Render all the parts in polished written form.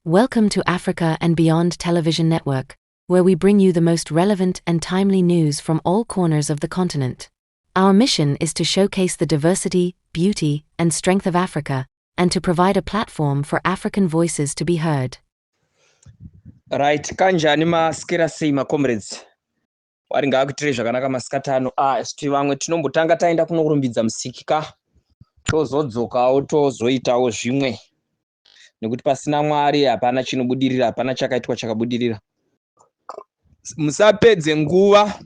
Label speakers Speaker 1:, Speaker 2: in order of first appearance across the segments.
Speaker 1: Welcome to Africa and Beyond Television Network, where we bring you the most relevant and timely news from all corners of the continent. Our mission is to showcase the diversity, beauty, and strength of Africa, and to provide a platform for African voices to be heard.
Speaker 2: Right, kanjani, maswera sei macomrades? Mwari ngaakuitirei zvakanaka masikati ano. Ah, sti vamwe tinombotanga taenda kunorumbidza Musiki ka, tozodzokawo, tozoitawo zvimwe, nekuti pasina Mwari hapana chinobudirira, hapana chakaitwa chakabudirira. Musapedze nguva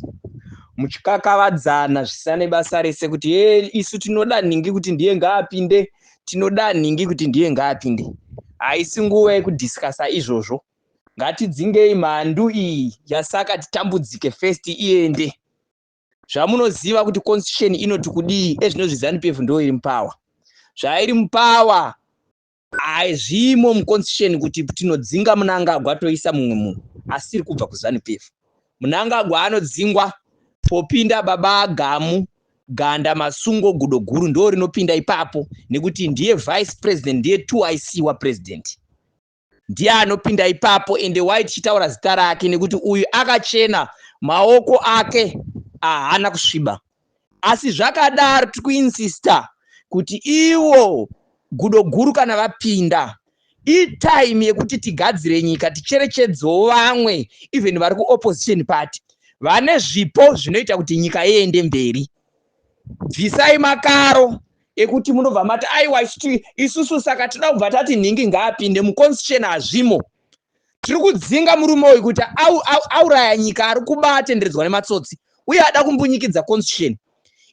Speaker 2: muchikakavadzana zvisina nebasa rese kuti ye isu tinoda nhingi kuti ndiye ngaapinde, tinoda nhingi kuti ndiye ngaapinde. Haisi nguva yekudiscussa izvozvo. Ngatidzingei mhandu iyi yasaka titambudzike first, iende. Zvamunoziva kuti constitution inoti kudii? Ezvinozvi ZANU PF ndo iri mupower. Zvairi mupower, hazvimo muconstitution kuti tinodzinga Munangagwa toisa mumwe munhu asiri kubva kuZANU PF. Munangagwa anodzingwa, popinda Baba Gamu Ganda Masungo Gudo Guru, ndo rinopinda ipapo, nekuti ndiye vice president, ndiye 2IC wapresident, ndiye anopinda ipapo. Ende wai tichitaura zita rake? Nekuti uyu akachena, maoko ake haana kusviba. Asi zvakadaro, tiri kuinsista kuti ivo Gudo Guru kana vapinda, itime yekuti tigadzire nyika, ticherechedzewo vamwe, even vari kuopposition party vane zvipo zvinoita kuti nyika iende mberi. Bvisai makaro ekuti munobva mati aiwa, isusu saka toda kubva tati nhingi ngaapinde. Muconstitution hazvimo. Tiri kudzinga murume uyu kuti auraya nyika, ari kuba, atenderedzwa nematsotsi, uye ada kumbunyikidza constitution.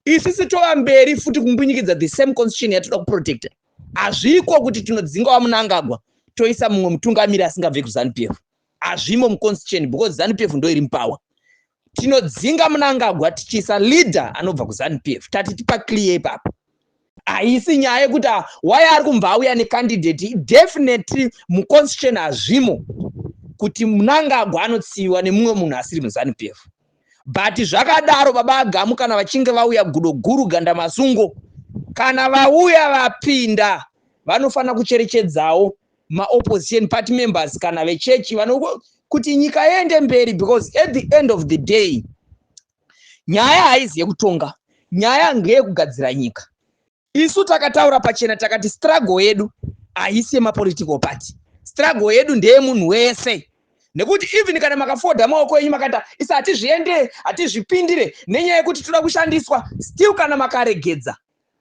Speaker 2: Isusu tova mberi futi kumbunyikidza the same constitution yatoda kuprotecta. Hazviko kuti tinodzinga waMunangagwa toisa mumwe mutungamiri asingabve kuZANU PF. Hazvimo muconstitution, because ZANU PF ndo iri mupower. Tinodzinga Munangagwa tichiisa leader anobva kuZANU PF. Tati tipa clear ipapo. Haisi nyaya yekuti why ari kumbva auya necandidate. Definitely muconstitution hazvimo kuti Munangagwa anotsiviwa nemumwe munhu asiri muZANU PF. But zvakadaro, Baba Agamu kana vachinge vauya, Gudo Guru Ganda Masungo kana vauya, vapinda, vanofanira kucherechedzawo maopposition party members kana vechechi vano kuti nyika iende mberi, because at the end of the day nyaya haizi yekutonga, nyaya ngeyekugadzira nyika. Isu takataura pachena, takati struggle yedu haisi yemapolitical party, struggle yedu ndeyemunhu wese, nekuti even kana makafoda maoko enyu makati isi hatizviende, hatizvipindire nenyaya yekuti toda kushandiswa, still kana makaregedza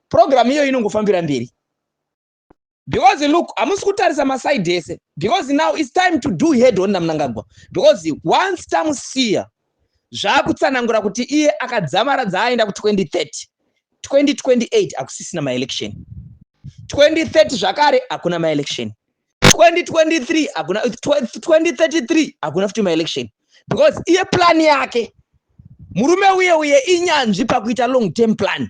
Speaker 2: program iyoyo inongofambira mberi, because look, hamusi kutarisa masides ese, because now it's time to do head on naMunangagwa, because once tamusiya, zvakutsanangura kuti iye akadzamaradza aenda ku2030, 2028 hakusisina maelection, 2030 zvakare hakuna maelection, 2023 hakuna, 2033 hakuna futi maelection, because iye plan yake, murume uye inyanzvi pakuita long term plan.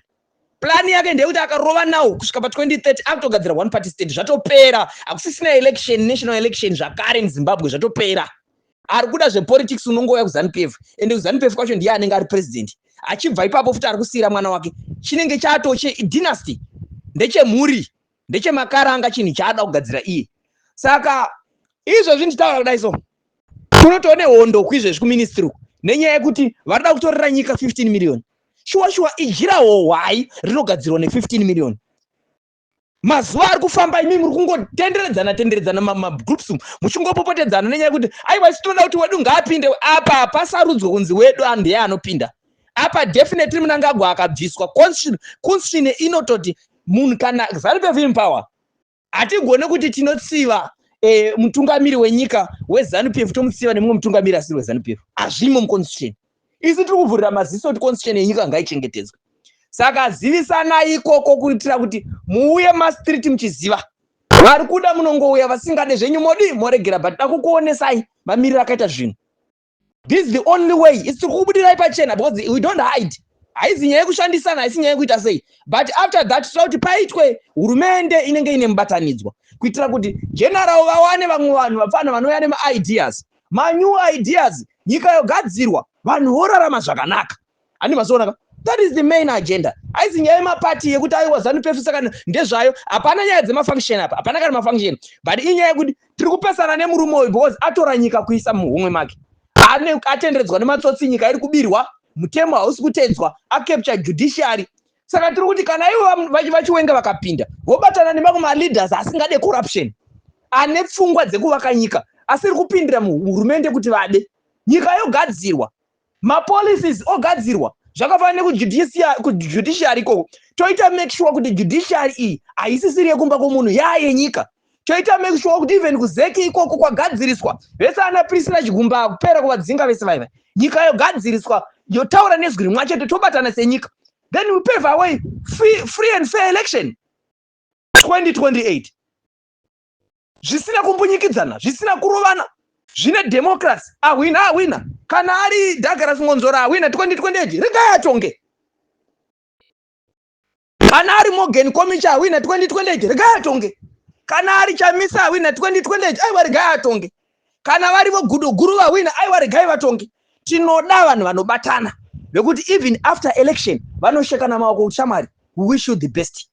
Speaker 2: Plan yake ndeyekuti akarova nawo kusvika pa2030, akutogadzira one party state, zvatopera, hakusisina election, national election zvakare muZimbabwe, zvatopera. Ari kuda zvepolitics unongouya kuZANU PF, ende kuZANU PF kwacho ndiye anenge ari president. Achibva ipapo futi ari kusiyira mwana wake, chinenge chato chedynasty, ndechemhuri, ndechemakaranga, chinhu chaada kugadzira iye. Saka izvozvi ndichitaura kudai so, kunotoone hondo kuizvezvi kuministry uku nenyaya yekuti varida kutorera nyika 15 million. Shuwa shuwa, ijirawo hwai rinogadzirwa ne15 million? Mazuva ari kufamba, imi muri kungotenderedzana tenderedzana magroups, muchingopopotedzana nenyaya yekuti aiwa, isi tinoda kuti wedu ngaapinde. Apa hapasarudzwe kunzi wedu ndiye anopinda apa. Definitely Munangagwa akabviswa, constitution inototi munhu kana ZANU PF in power, hatigone kuti tinotsiva mutungamiri wenyika weZANU PF tomutsiva nemumwe mutungamiri asiri weZANU PF. Hazvimo muconstitution. Isi tiri kuvhurira maziso kuti constitution yenyika ngaichengetedzwe. Saka zivisanai ikoko kuitira kuti muuye mastreet muchiziva vari kuda munongouya, vasingade zvenyu modi moregera, but da kukuonesai mamiriro akaita zvinhu. This is the only way. Isi tiri kubudirai pachena because we don't hide. Haizi nyaya yekushandisana, haisi nyaya yekuita sei, but after that toda kuti paitwe hurumende inenge ine mubatanidzwa, kuitira kuti general vawane vamwe vanhu vapfana vanouya nemaideas, manew ideas, nyika yogadzirwa, vanhu vorarama zvakanaka. Handi mazoonaka? That is the main agenda. Haisi nyaya yemapati yekuti aiwa, ZANU PF saka ndezvayo. Hapana nyaya dzemafunction apa, hapana kana mafunction, but inyaya yekuti tiri kupesana nemurume uyu because atora nyika kuisa muhomwe make. Atenderedzwa nematsotsi, nyika iri kubirwa, mutemo hausi kutedzwa, acapture judiciary. Saka tiri kuti kana ivo vaChiwenga vakapinda, vobatana nemamwe maleaders asingade corruption, ane pfungwa dzekuvaka nyika, asiri kupindira muhurumende kuti vade nyika yogadzirwa, mapolicies ogadzirwa zvakafanana nekujudiciary ikoko. Toita make sure kuti judiciary iyi haisisiri yekumba kwomunhu, yaayenyika. Toita make sure kuti even kuZEC ikoko kwagadziriswa, vese ana Priscilla Chigumba kupera kuvadzinga vese vaiva. Nyika yogadziriswa, yotaura nezwi rimwe chete, tobatana senyika, then we pave away free and fair election 2028, zvisina kumbunyikidzana, zvisina kurovana, zvine democracy. Ahwina, ahwina. Kana ari Douglas Mwonzora ahwina 2028, regai atonge. Kana ari Morgan Komichi ahwina 2028, regai atonge. Kana ari Chamisa ahwina 2028, aiwa, regai atonge. Kana varivo Gudo Guru vahwina, aiwa, regai vatonge. Tinoda vanhu vanobatana vekuti even after election vanoshekana maoko kuti, "Shamwari, we wish you the best."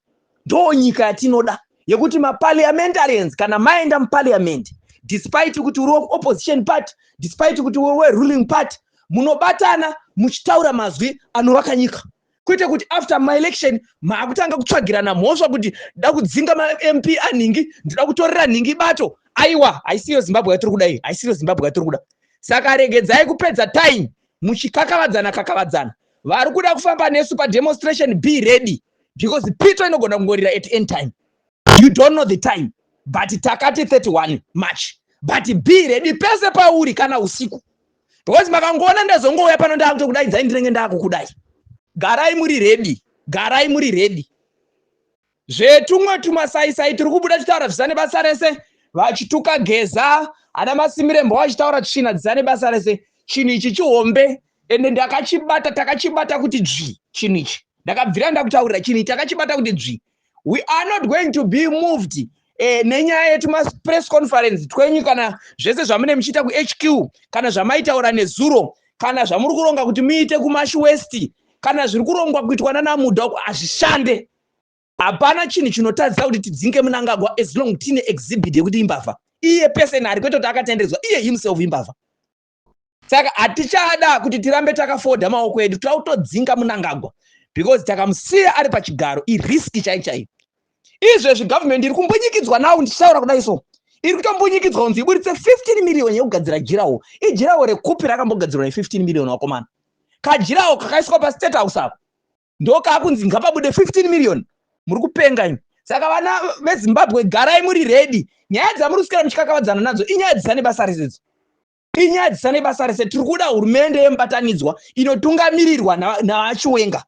Speaker 2: Ndo nyika yatinoda, yekuti maparliamentarians, kana maenda muparliament, despite kuti uri opposition party, despite kuti uri weruling party, munobatana muchitaura mazwi anovaka nyika, kwete kuti after maelection maakutanga kutsvagirana mhosva kuti da kudzinga maMP anhingi, ndoda kutorera nhingi bato. Aiwa, haisiyo Zimbabwe yatiri kuda iyi, haisiyo Zimbabwe yatiri kuda. Saka regedzai kupedza time muchikakavadzana kakavadzana. Vari kuda kufamba nesu pademonstration, be ready, because pito inogona kungorira at any time. You don't know the time, but takati 31 March, but be ready pese pauri, kana usiku, because makangoona ndazongouya pano ndakutokudaidzai, ndinenge ndakukudai. Garai muri ready, garai muri ready. Zvetumwe tumasaisai tiri kubuda tichitaura zvisane basa rese, vachituka Geza, ana Masimirembo vachitaura tsvina dzisane basa rese. Chinhu ichi chihombe, ende ndakachibata, takachibata kuti dzvi chinhu ichi. Ndakabvira ndakutaurira, chinhu ichi takachibata kuti dzvi. We are not going to be moved nenyaya yetumapress conference twenyu, kana zvese zvamune muchiita kuHQ, kana zvamaitaura nezuro, kana zvamuri kuronga kuti muite kuMash West, kana zviri kurongwa kuitwa nanaMudha. Hazvishande. Hapana chinhu chinotadzisa kuti tidzinge Munangagwa as long tine exhibit yekuti imbavha iye personally, kwete kuti akatenderedzwa, iye himself imbavha. Saka hatichada kuti tirambe takafoda maoko edu. Toda kutodzinga Munangagwa because takamusiya ari pachigaro irisk chai chaiyo. Izvezvi government iri kumbunyikidzwa nawo, ndichitaura kudai so, iri kutombunyikidzwa kunzi iburitse 15 million yekugadzira durawall. Idurawall rekupi rakambogadzirwa ne15 million, wakomana? Kadurawall kakaiswa paState House apo ndokaakunzi ngapabude 15 million. Muri kupenga imi. Saka vana veZimbabwe, garai muri ready. Nyaya dzamuri kuswera muchikakavadzana nadzo inyaya dzisane basa resedzo, inyaya dzisane basa rese. Tiri kuda hurumende yemubatanidzwa inotungamirirwa navaChiwenga.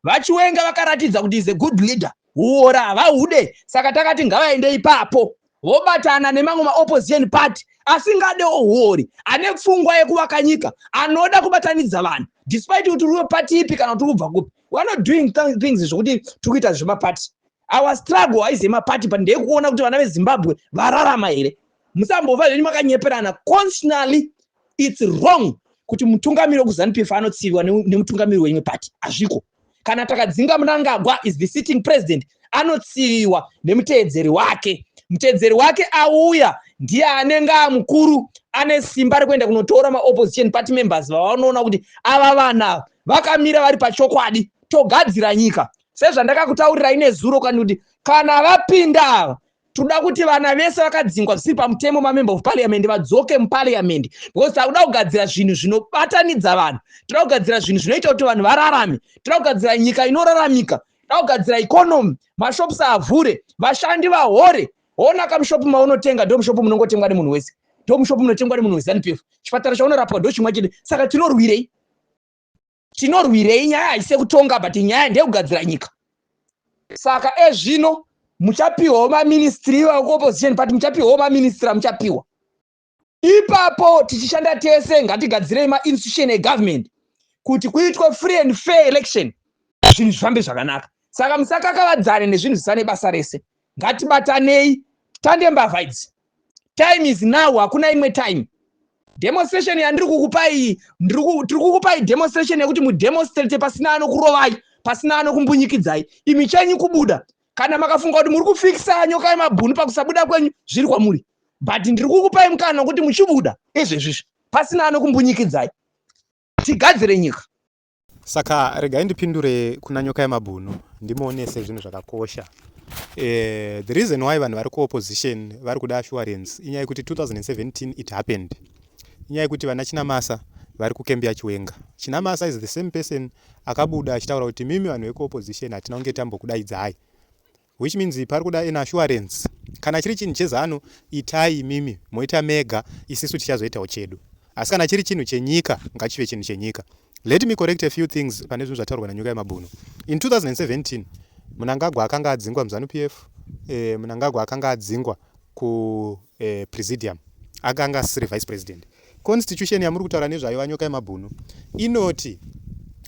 Speaker 2: VaChiwenga vakaratidza kuti is a good leader, huora havahude. Saka takati ngavaende ipapo, vobatana nemamwe maopposition party asingadewo huori, ane pfungwa yekuvaka nyika, anoda kubatanidza vanhu, despite kuti uri wepati ipi kana kuti uri kubva kupi. We are not doing things zvokuti tiri kuita zvemapati. Our struggle haizi yemapati, but ndeyekuona kuti vana veZimbabwe vararama here. Musambova zvenyu makanyeperana constitutionally. It's wrong kuti mutungamiri wekuZANU PF anotsiviwa nemutungamiri weimwe pati. Hazviko. Kana takadzinga Munangagwa is the sitting president, anotsiviwa nemuteedzeri wake. Muteedzeri wake auya ndiye anenge amukuru, ane simba rekuenda kunotora maopposition party members vavanoona kuti ava vanhu vakamira vari pachokwadi, togadzira nyika. Sezvandakakutaurirai nezuro kani kuti kana vapinda ava, toda kuti vana vese vakadzingwa zvisiri pamutemo, mamember of parliament, vadzoke muparliament, because takuda kugadzira zvinhu zvinobatanidza vanhu. Toda kugadzira zvinhu zvinoita kuti vanhu vararame. Toda kugadzira nyika inoraramika. Toda kugadzira economy, mashops avhure, vashandi vahore. Ona kamushopu maunotenga, ndo mushopu munongotengwa nemunhu wese, ndo mushopu munotengwa nemunhu weZANU PF. Chipatara chaunorapwa ndo chimwe chete. Saka tinorwirei? Tinorwirei? Nyaya haisi yekutonga, but nyaya ndeyekugadzira nyika. Saka ezvino muchapiwawo maministry vakuopposition party, muchapiwawo maministry amuchapiwa ipapo. Tichishanda tese, ngatigadzirei mainstitution egovernment kuti kuitwe free and fair election, zvinhu zvifambe zvakanaka. Saka musakakavadzane nezvinhu zvisane basa rese. Ngatibatanei, tande mbavha idzi. Time is now, hakuna imwe time. Demonstration yandiri kukupai iyi, tiri kukupai demonstration yekuti mudemonstrate pasina anokurovai, pasina anokumbunyikidzai. Imi chenyu kubuda. Kana makafunga kuti muri kufikisa Nyoka yemabhunu pakusabuda kwenyu, zviri kwamuri, but ndiri kukupai mukana wekuti muchibuda izvezvizvi pasina anokumbunyikidzai, tigadzire nyika.
Speaker 3: Saka regai ndipindure kuna Nyoka yemabhunu, ndimuonese zvinhu zvakakosha. The reason why vanhu vari kuopposition vari kuda assurance inyaya yekuti 2017 it happened. Inyaya yekuti vana Chinamasa vari kucamp yaChiwenga. Chinamasa is the same person akabuda achitaura kuti mimi vanhu vekuopposition hatina kunge tambokudaidzai, which means pari kuda an assurance. Kana chiri chinhu cheZanu, itai mimi moita mega, isisu tichazoitawo chedu, asi kana chiri chinhu chenyika, ngachive chinhu chenyika. Let me correct a few things pane zvinhu zvataurwa naNyoka yemabhunu. In 2017 Mnangagwa akanga adzingwa muZanu PF. Mnangagwa akanga adzingwa kupresidium, akanga asisiri vice president. Constitution yamuri kutaura nezvayo, vaNyoka yemabhunu, inoti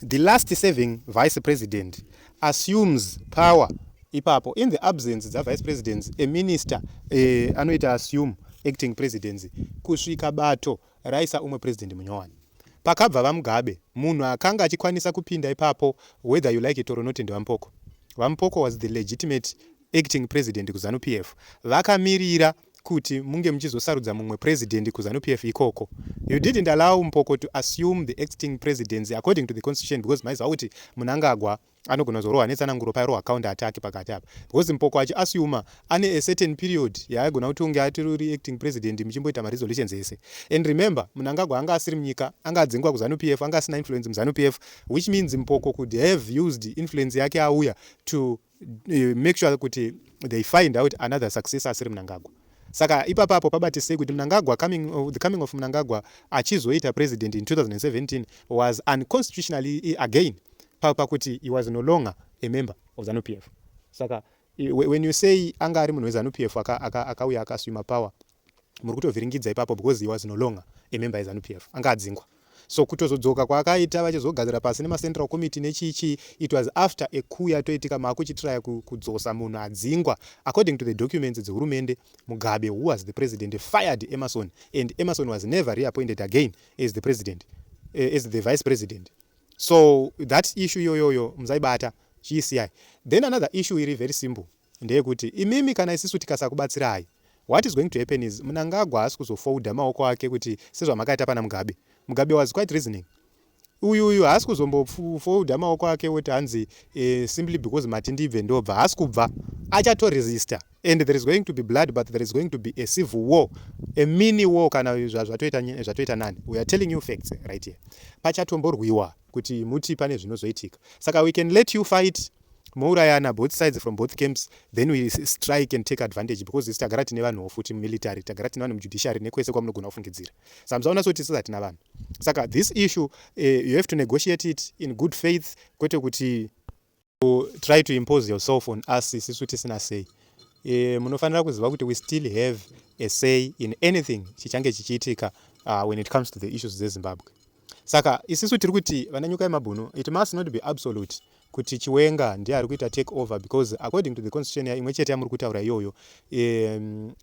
Speaker 3: the last serving vice president assumes power ipapo. In the absence dzavice presidents, a minister anoita assume acting presidency kusvika bato raisa umwe president munyowani. Pakabva vaMugabe, munhu akanga achikwanisa kupinda ipapo, whether you like it or not, ndevaMphoko. VaMphoko was the legitimate acting president kuZanu PF. Vakamirira kuti munge muchizosarudza mumwe president kuZanu PF ikoko. You didn't allow Mphoko to assume the acting presidency according to the constitution because maiziva kuti Mnangagwa anogona kuzorohwa netsananguro, pairohwa counter attack pakati apa, because Mphoko achiasuma ane a certain period yaaigona kuti unge atori acting president muchimboita maresolutions ese. And remember, Mnangagwa anga asiri munyika, anga adzingwa kuZanu PF, anga asina influence muZanu PF, which means Mphoko could have used influence yake auya to make sure kuti they find out another successor asiri Mnangagwa. Saka ipapapo pabatisei kuti Mnangagwa coming, the coming of Mnangagwa achizoita president in 2017 was unconstitutionally again, pakuti he was no longer a member of ZANU PF. Saka when you say anga ari munhu weZANU PF akauya akaasuma power, muri kutovhiringidza ipapo because he was no longer a member yeZANU PF, anga adzingwa. So kutozodzoka kwaakaita vachizogadzira pasi nemacentral committee nechichi, it was after a coup yatoitika. Maakuchitraya kudzosa munhu adzingwa. According to the documents dzehurumende, Mugabe, who was the president, fired Emerson, and Emerson was never reappointed again as the president, as the vice president. So that issue iyoyoyo musaibata, chiisiyai. Then another issue iri very simple ndeyekuti imimi, kana isisu tikasakubatsirai, what is going to happen is Mnangagwa haasi kuzofolda maoko ake kuti sezvamakaita pana Mugabe. Mugabe was quite reasoning. Uyu uyu haasi kuzombofolda maoko ake kuti hanzi simply because mati ndibve, ndobva. Haasi kubva, achatoresista and there is going to be blood, but there is going to be a civil war, a mini war. Kana zvatoita nani, we are telling you facts right here. Pachatomborwiwa kuti muti pane zvinozoitika. Saka we can let you fight, mourayana both sides from both camps, then we strike and take advantage, because isi tagara tine vanhuwo futi mumilitary, tagara tine vanhu mujudiciary nekwese kwamunogona kufungidzira. Saka musaona sekuti isi hatina vanhu. Saka this issue, you have to negotiate it in good faith, kwete kuti try to impose yourself on us isisu tisina say. Munofanira kuziva kuti we still have a say in anything chichange chichiitika when it comes to the issues dzeZimbabwe. Saka isisu tiri kuti, vana Nyoka yemabhunu, it must not be absolute kuti Chiwenga ndiye ari kuita take over, because according to the constitution imwe chete yamuri kutaura iyoyo,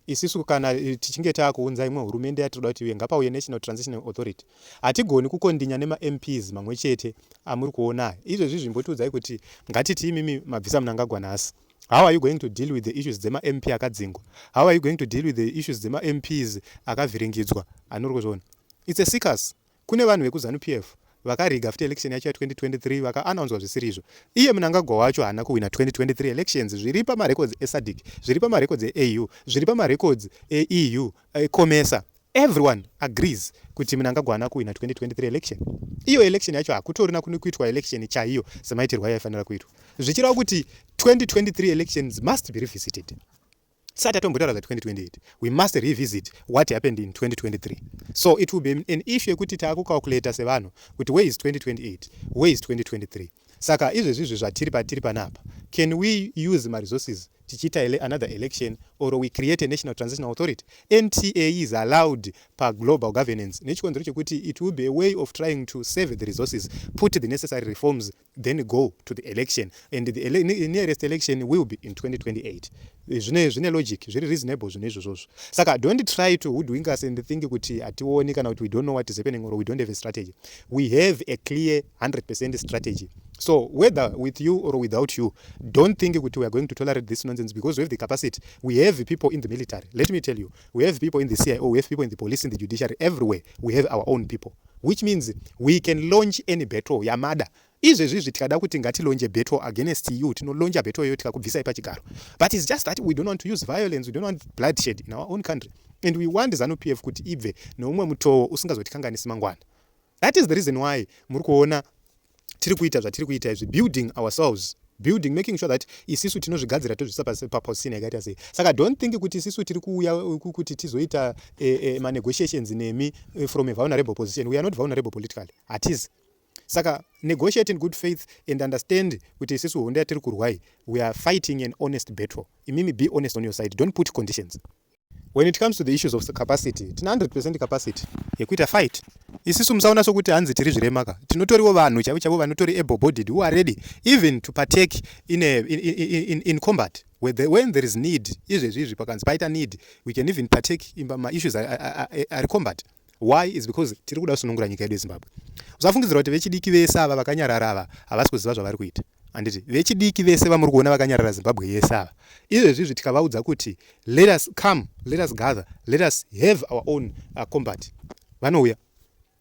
Speaker 3: isisu kana tichinge taakuunza imwe hurumende yatinoda kuti ive, ngapauye National Transitional Authority. Hatigoni kukondinya nemaMPs mamwe chete amuri kuona izvezvi. Zvimbotiudzai kuti ngatiti imimi mabvisa Mnangagwa nhasi, how are you going to deal with the issues dzemaMP akadzingwa? How are you going to deal with the issues dzemaMPs akavhiringidzwa? Anori kuzviona, it's a circus. Kune vanhu vekuZANU PF vakariga futi election yacho ya2023, vakaanaunzwa zvisiri izvo. Iye Mnangagwa wacho haana kuwina 2023 elections. Zviri pamarecords eSADC, zviri pamarecords eAU, zviri pamarecords eEU, eCOMESA. Everyone agrees kuti Mnangagwa haana kuwina 2023 election. Iyo election yacho hakutorina kuitwa election chaiyo semaitirwo ayaifanira kuitwa, zvichireva kuti 2023 elections must be revisited. Tisati tatombotaura za2028, we must revisit what happened in 2023. So it will be an issue yekuti taakucalculata sevanhu kuti where is 2028, where is 2023? Saka izvezvizvi zvatiri patiri panapa, can we use maresources Tichiita another election or we create a national transitional authority. NTA is allowed paglobal governance nechikonzero chekuti it will be a way of trying to save the resources, put the necessary reforms, then go to the election, and the nearest election will be in 2028. Zvine logic, zviri reasonable zvinhu izvozvozvo. Saka don't try to hoodwink us and think kuti hationi kana kuti we don't know what is happening or we don't have a strategy. We have a clear 100% strategy. So whether with you or without you, don't think kuti we are going to tolerate this nonsense, because we have the capacity. We have people in the military, let me tell you. We have people in the CIO, we have people in the police, in the judiciary, everywhere. We have our own people, which means we can launch any battle yamada. Izvezvizvi tikada kuti ngatilaunche battle against you, tinolauncha battle iyoyo, tikakubvisai pachigaro. But it's just that we don't want to use violence. We don't want bloodshed in our own country, and we want ZANU PF kuti ibve neumwe mutoo usingazotikanganisi mangwana. That is the reason why muri kuona tiri kuita zvatiri kuita izvi, building ourselves, building, making sure that isisu tinozvigadzira, tozvisa paposition yakaita sei. Saka don't think kuti isisu tiri kuuya kuti tizoita manegotiations nemi from a vulnerable position. We are not vulnerable politically, hatizi. Saka negotiate in good faith and understand kuti isisu hondo yatiri kurwai, we are fighting an honest battle. Imimi be honest on your side. Don't put conditions. When it comes to the issues of capacity, tina 100% capacity yekuita fight isisu. Musaona sokuti hanzi tiri zviremaka. Tinotoriwo vanhu chaivo chaivo vanotori able bodied who are ready even to partake in combat when there is need. Izvezvi izvi pakanzi paita need, we can even partake in maissues ari combat. Why? Is because tiri kuda kusunungura nyika yedu yeZimbabwe. Usafungidzira kuti vechidiki vese ava vakanyarara ava havasi kuziva zvavari kuita, handiti? Vechidiki vese vamuri kuona vakanyarara Zimbabwe yese ava, izvezvizvi tikavaudza kuti let us come, let us gather, let us have our own combat, vanouya.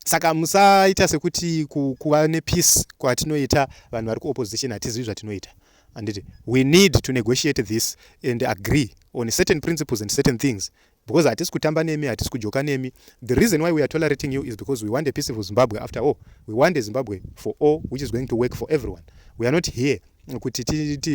Speaker 3: Saka musaita sekuti kuva nepeace kwatinoita vanhu vari kuopposition hatizivi zvatinoita, handiti? We need to negotiate this and agree on certain principles and certain things, because hatisi kutamba nemi, hatisi kujoka nemi. The reason why we are tolerating you is because we want a peaceful Zimbabwe. After all, we want a Zimbabwe for all, which is going to work for everyone. We are not here kuti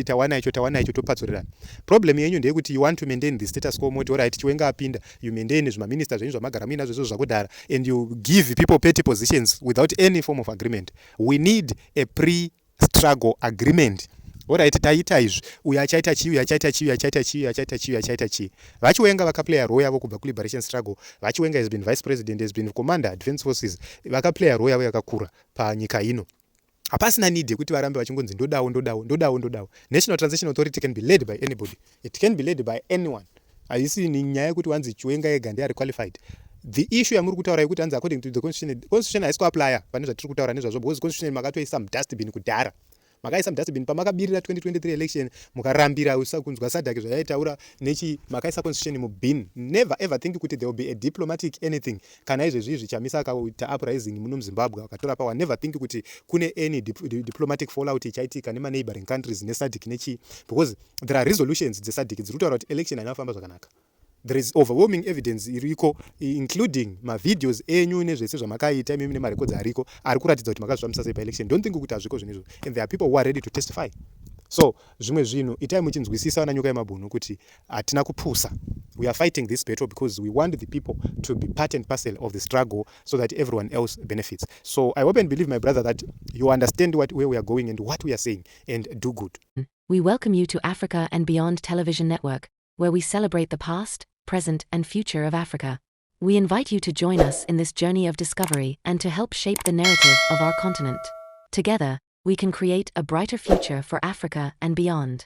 Speaker 3: tawana icho, tawana icho, topatsurirana. Problem yenyu ndeyekuti you want to maintain the status quo. Moti alright, Chiwenga apinda, you maintain zvimaminista zvenyu zvamagara muinazvo izvozvo zvakudhara, and you give people petty positions without any form of agreement. We need a pre struggle agreement. Alright, taita izvi, uyu achaita chii, uyu achaita chii, uyu achaita chii, uyu achaita chii, uyu achaita chii. VaChiwenga vakaplaya role yavo kubva kuliberation struggle. VaChiwenga has been vice president, has been commander defense forces. Vakaplaya role yavo yakakura panyika ino. Hapasina need yekuti varambe vachingonzi ndodawo, ndodawo, ndodawo, ndodawo. National Transition Authority can be led by anybody. It can be led by anyone. Haisi nyaya yekuti wanzi Chiwenga ega ndiari qualified. The issue yamuri kutaura yekuti hanzi according to the constitution, constitution haisi kuapplya pane zvatiri kutaura nezvazvo, because constitution makatoisa mudustbin kudhara. Makaisa mudustbin pamakabirira 2023 election, mukarambira kunzwa SADC zvayaitaura nechi. Makaisa constitution mubin. Never ever think kuti there will be a diplomatic anything. Kana izvezvi izvi Chamisa akaita uprising muno muZimbabwe, akatora power, never think kuti kune any diplomatic fallout ichaitika nemaneighboring countries, neSADC nechi, because there are resolutions dzeSADC dziri kutaura kuti election haina kufamba zvakanaka. There is overwhelming evidence iriko, including mavideos enyu nezvese zvamakaita imimi nemarecords ariko ari kuratidza kuti makazvifambisa sei paelection. Don't think kuti hazviko zvinhu izvo, and there are people who are ready to testify. So zvimwe zvinhu itai muchinzwisisa, vana nyoka yemabhunu, kuti hatina kupusa. We are fighting this battle because we want the people to be part and parcel of the struggle so that everyone else benefits. So I hope and believe, my brother, that you understand where we are going and what we are saying, and do good.
Speaker 1: We welcome you to Africa and Beyond Television Network, where we celebrate the past, present, and future of Africa. We invite you to join us in this journey of discovery and to help shape the narrative of our continent. Together, we can create a brighter future for Africa and beyond.